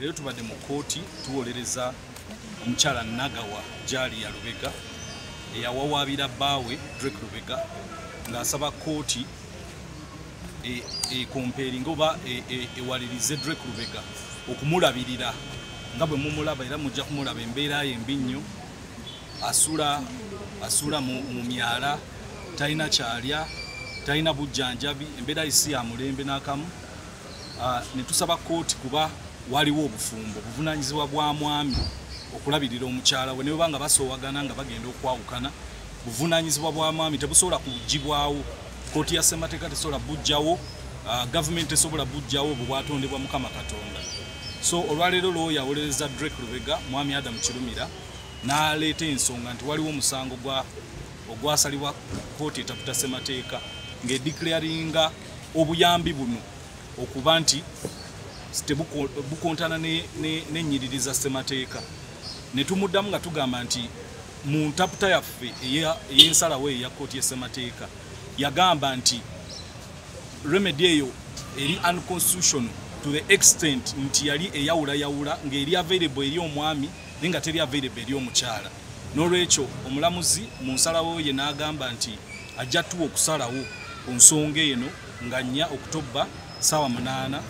Leero tubadde mu kkooti tuwolereza omukyala Nagawa Jalia Lubega eyawawaabira bbaawe Drake Lubega ng'asaba kkooti ecompellinga oba ewalirize Drake Lubega okumulabirira nga bwe mumulaba, era mujja kumulaba embeera ye embi nnyo. Asula mu myala, talina kyalya, talina bujjanjabi, embeera ye si ya mulembe n'akamu. Ne tusaba kkooti kuba waliwo obufumbo, buvunaanyizibwa bwa mwami okulabirira omukyala we, ne bwe nga basoowagana nga bagenda okwawukana, buvunaanyizibwa bwa mwami, tebusobola kugibwawo. Kkooti ya ssemateeka tesobola bujjawo, gavumenti tesobola bujjawo, obwo bwatondebwa Mukama Katonda. So olwaleero looya awolereza Drake Lubega, mwami Adam Kirumira, n'aleeta ensonga nti waliwo omusango ogwasalibwa kkooti etaputa ssemateeka ng'edeclaringa obuyambi buno okuba nti bukontana n'ennyiriri za ssemateeka. Ne tumuddamu nga tugamba nti mu ntaputa yaffe ey'ensalawo eya kkooti y'essemateeka yagamba nti remedy eyo eri unconstitutional to the extent nti yali eyawulayawula ng'eri available eri omwami naye nga teri available eri omukyala. N'olwekyo omulamuzi mu nsalawo ye n'agamba nti ajja tuwa okusalawo ku nsonga eno nga 4 Okutoba 8:00,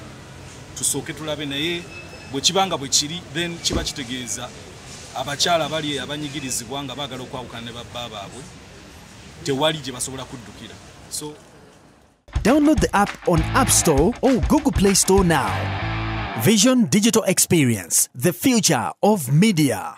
tusooke tulabe. Naye bwe kiba nga bwe kiri, then kiba kitegeeza abakyala bali abanyigirizibwa nga baagala okwawukana ne babba baabwe tewali gye basobola kuddukira. So Download the app on App Store or Google Play Store now. Vision Digital Experience, the future of media.